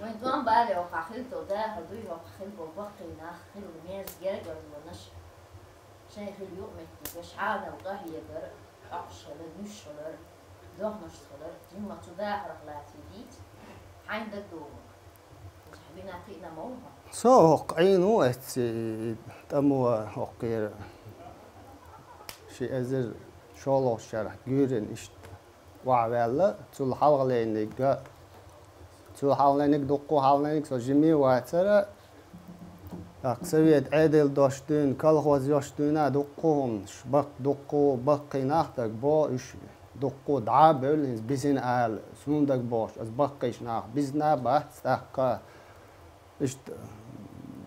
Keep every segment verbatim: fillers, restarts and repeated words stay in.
Вайн тӀом бале, хьокъахь хилла долу дахар дуй, хьокъахь хилла болу баккхий нах, хилла мерза гергарлонаш, шайн хилла юкъаметтигаш, хьанал къахьегар, Ӏохуш хилар, нуьш хилар, дохнашца хилар, жимма цу дахарах лаций дийца, хьайн дагадогӀург. Хьан бина кхиъна ма ву хьо? Со хӀокху Ӏийна ву эцци, и тӀамо хӀокхуьра ши эзар шолгӀачу шарахь гуьйрана иштта охьаваьлла, цул хьалхалейниг, цул хьалхалейниг, дуккха хьалхалейниг со жиме вацара, тӀаккха совет Ӏедал дош дуьйна, колхоз йош дуьйна дуккха хӀуманаш, баккха дуккха баккхий нах дагабо, уьш дуккха дӀа а бевлла, хӀинца бисина ала, суна дагабохуш, аса баккхийчу нах бисина а бац, тӀаккха иштта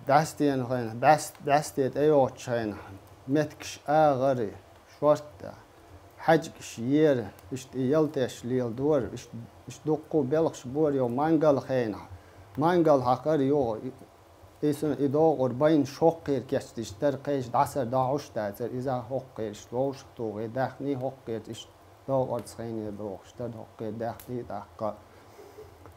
бӀаьстенан хенахь, бӀаьст-, бӀаьсте тӀейогӀучу хенахь, меттигаш агӀара, шортта, хьаьжкӀаш ера, иштта и ялтеш леладора, иштта, иштта дуккха белхаш бора йо мангал хенахь. Мангал хьакхара юха, и, и сан и докъур байна хӀокхуьра кечдеш дара, кхечу дӀасара дӀахьуш дацара, иза хӀокхуьра иштта вовшах тухий, даьхний хӀокхуьра иштта докъурца хене дохуш дара хӀокхуьра даьхний тӀаккха.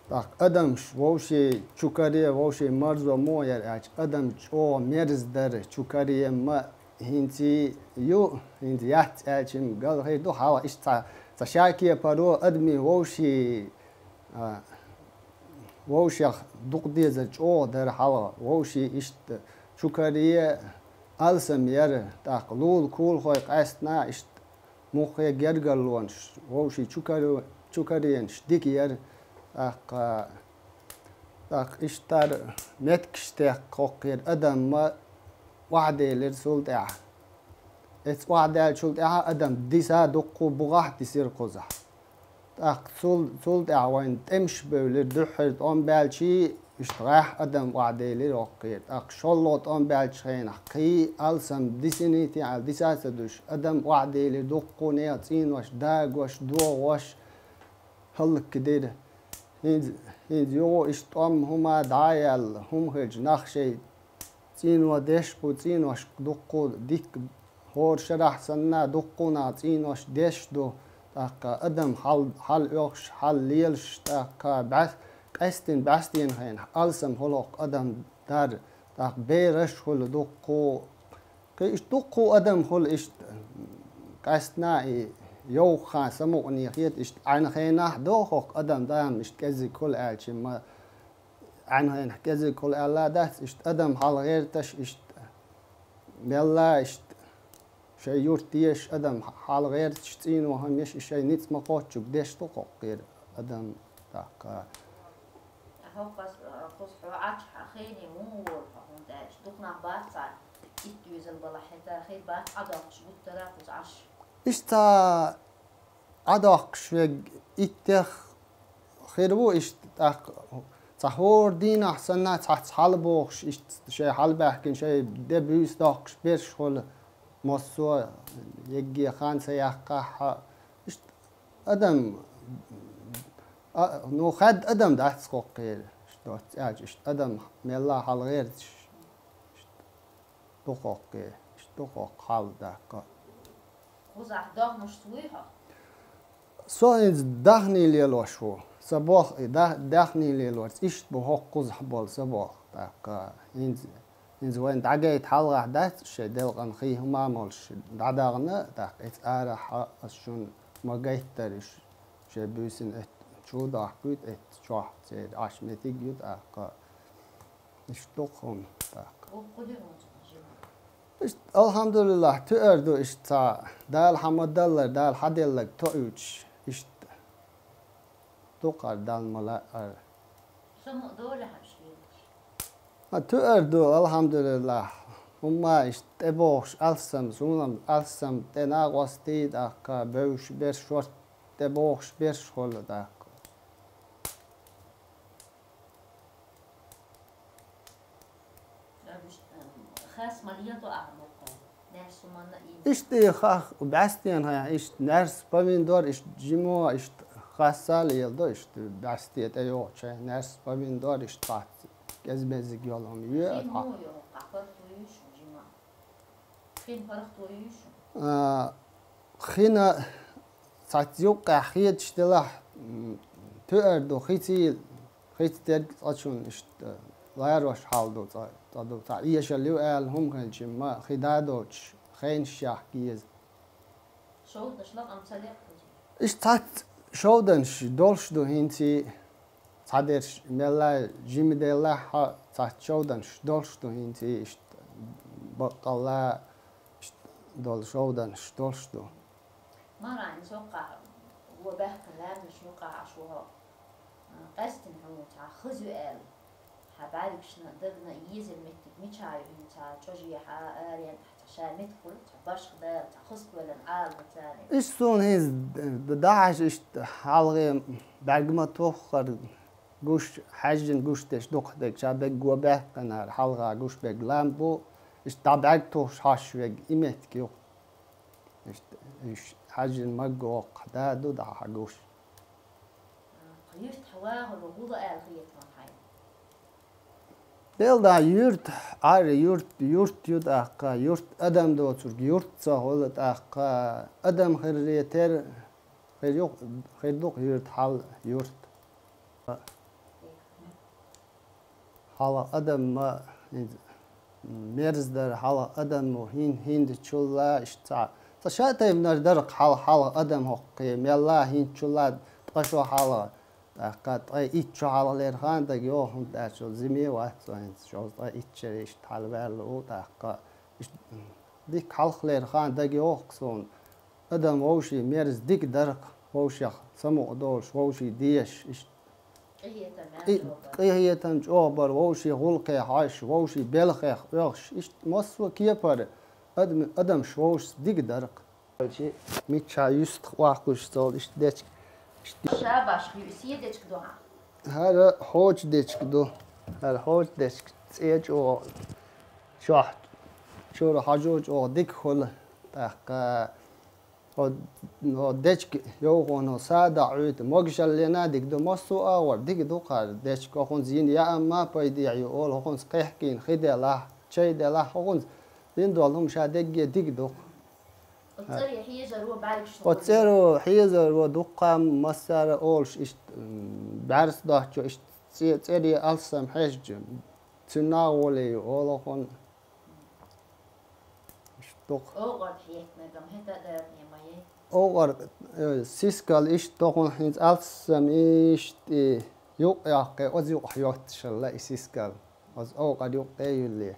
ТӀаккха адамаш вовшийн чу каре, вовшийн марзо муха яра аьлча, адам чӀогӀа мерза дара, чу каре ма ХӀинца ю, хӀинца яц аьлча, галхир ду хьалха иштта цхьа, цхьа шакепаро адамийн вовшийн, а, вовшех дукха дезар чӀогӀа дара хьалха, вовшийн иштта чукаре алсам яра, тӀаккха лула кулахой къаьстина иштта муххе гергарлонаш, вовшийн чукаре-, чукаренаш дика яра, тӀаккха ТӀаккха иштта меттигаш техка хӀокхуьра адам ма охьаделира цул тӀаьхьа. Эцу охьадаьллачул тӀаьхьа адам диса дуккха бухахь дисира кхузахь. ТӀаккха цул, цул тӀаьхьа вайна тӀемаш бевлира, дуьххьара тӀом баьлчий, иштта гӀеххьа адам охьаделира хӀокхуьра. ТӀаккха шолгӀа тӀом баьллачу хенахь кхий алсам дисиний те аьлла, диса а ца дуьсуш, адам охьаделира дуккха нехан цӀенош, дагош, догӀош, хӀаллакдира. ХӀинца, хӀинца юха иштта тӀом хӀума дӀа а яьлла, хӀума хилча нах шайн цӀено деш бу, цӀеношка дуккха дикка хӀора шарахь санна, дуккха нах цӀенош деш ду, тӀаккха адам хьал, хьал оьхуш, хьал лелаш, тӀаккха бӀаьс-, къаьстина бӀаьстенан хенахь алсам хуьлу хӀокху адам дар, тӀаккха бераш хуьлу дуккха, кхин иштта дуккха адам хуьлу иштта къаьстина и йовхахан самукъане хета, иштта Ӏаьнан хенахь до хӀокху адам дама иштта кӀезиг хуьлу аьлча ма, Ӏаьнан хенахь кӀезиг хуьлу аьлла дац, иштта адам хьалагӀерташ, иштта мелла, иштта шайн юрт еш адам хьалагӀерташ, цӀено хӀума еш, и шайн ницкъ ма кхоччург деш ду хӀокхуьра адам тӀаккха. ХӀокху, кхуза хьо Ӏаш хьан хене вон волу хьо, хӀунда аьлча дукха нах бац цхьа итт доьзал балахь хӀетахь хир бац Ӏадоккхуш гуттара а кхуза Ӏаш. Иштта Ӏадоккхуш верг иттех хир ву, иштта тӀаккха цхьа хӀора дийнахь санна цхьацца хьалабохуш, иштта шайн хьалабаьхкина, шайн де буьйса доккхуш берш хуьлу, массо а егге хан ца яккхахь, иштта адам, а, ну, хадда адам дац хӀокхуьра, иштта доцца аьлча, иштта адам мелла хьалагӀерташ, иштта ду хӀокхуьра, иштта ду хӀокху хьал даккха. Кхузахь дохнашца вуй хьо? Со хӀинца даьхний лелош ву. Сан болх и да-, даьхний лелорца иштта бу хӀокху кхузахь болу сан болх. ТӀаккха хӀинца, хӀинца вайна дӀагайта хьалхахь дац, шайн делкъана хий хӀума а молуш дӀадахана, тӀаккха эца арахь ас шуна ма гайттара уьш, шайн буьйсина этта чу дохкуьйту, этта чохь церан Ӏаш меттиг ю тӀаккха. Иштта ду хӀума тӀаккха. Иштта, алхьамдулиллахь, туьар ду иштта цхьа Дала хьан ма-даллара, Дала хьан делларг тоуьйтуш, иштта ду кхара Далла ма-лаъара. Ма туьар ду, алхьамдулиллахь. ХӀумма иштта тӀебогӀуш алссам, суна-м алссам тӀе накъостий тӀаккха, бевзаш берш шорта тӀебогӀуш берш хуьлу тӀаккха. Иштта и хах, бӀаьстенан хьайн, иштта наьрс, помидор, иштта жимо, иштта хасса а леладо, иштта бӀаьсте тӀейогӀучу хьайн наьрс, помидор, иштта бац, кӀезмезиг йолу хӀума йоь а тхьа. Хин паргӀато юй шу? А, хина цхьацца юккъехь хеташ делахь, м, туьар ду, хиций, Хица дерг цкъачунна иштта ларош хьал ду цкъа, цкъа ду. Цхьа эшал ю аьлла хӀума хилча ма хи да доцуш, хенаш яхка еза. Шовданаш лакъам ца лекха хӀума. Иштта цхьацца шовданаш долуш ду хӀинца, цхьадерш мелла жима деллахь а, цхьацца шовданаш долуш ду хӀинца, иштта баккъалла, иштта долу шовданаш долуш ду. Марани соккха го баьхкина лаьмнаш юкъа Ӏаш ву хьо. Къаьстина хьуна цхьа хаза ю аьлла. Хьан бӀаьргашна, дагна езар меттиг мича ю хӀинца, чӀожехьа, аренахьа, цхьа ша меттиг хуьлу, цхьа башха дала, цхьа хаза кхоьллина Ӏалашо царна. Иш суна хӀинца д-, д-, дахьаш иштта хьалхе бӀаьрг ма туххара гуш, хьаьжжина гуш деш дукха дерг, ша бегго баьккхинара хьалха гуш бег лам бу, иштта дӀа бӀаьрг тухуш хьаш вег и меттиг ю. Иштта, уьш хьаьжжина маггоху да ду дахьа гуш. Тхан юьртахь вагӀур ву хӀула аьлла хетаван хьайна. Делда юрт, Ӏарри юрт, юрт ю тӀаккха, юрт адам доцург юрт ца хуьлу тӀаккха, адам хирре тера, хир ю-, хир ду-кх юрт хьал, юрт. Хьалха адам ма, хӀинца мерза дара хьалха адам мо, хӀин-, хӀинцачулла иштта цхьа. Цхьа ша тайпанаш дара хьалха, хьалха адам хӀокху кхе, мелла хӀинцачулла ткъа шо хьалха, тӀаккха ткъе итт шо хьалхалера хан дага йогӀу, хӀунда аьлча зиме вац со хӀинца, шозза ткъе итт шо иштта хьалаваьлла ву, тӀаккха иштта дикка хьалхалера хан дага йогӀу-кх суна. Адам вовшийн мерза дика дара-кх, вовшех самукъа долуш, вовшийн дезаш, иштта. Къинхетам, къи-, чӀогӀа бар. Къинхетам чӀогӀа бар, вовшийн гӀуллакхе хьожуш, вовшийн белхех оьхуш, иштта массо а кепара адам, адамаш вовшашца дика дара-кх. Миччахьа юьстах охкуш цо иштта дечка, иштта. Шабаш, хьуьйсу дечка ду хьан? ХӀара хьочу дечка ду. ХӀара хьочу дечка цӀе чӀогӀа, чохь чуьра хьажо чӀогӀа дика хуьлу. ТӀаккха Хьо, хьо дечка йовхо, хьо сада Ӏуьйта, могашаллина дика ду, массо а агӀор дика ду кхара дечка, хӀокхунца йина яа ма пайдехь ю олу, хӀокхунца кхехкийна хи делахь, чай делахь, хӀокхунца йина долу хӀума ша дегге дика ду. Оцу цӀере хьежаро бӀаьргашна. Оцу цӀеро хьежаро дуккха массара а олуш, иштта, м, бӀаьрса доцчо, иштта цӀе-, цӀере алссам хьежча, цуьнан гӀоле ю олу хьуна. Иштта дукха. Оха хьетта мегам хӀета а дара ма яй. Оха, э, сискал иштта дукха хӀинца алссам иштта и юкъ яккхий, оцу юкъахь йоццушалла и сискал. Оцу оха юккъе юьллий.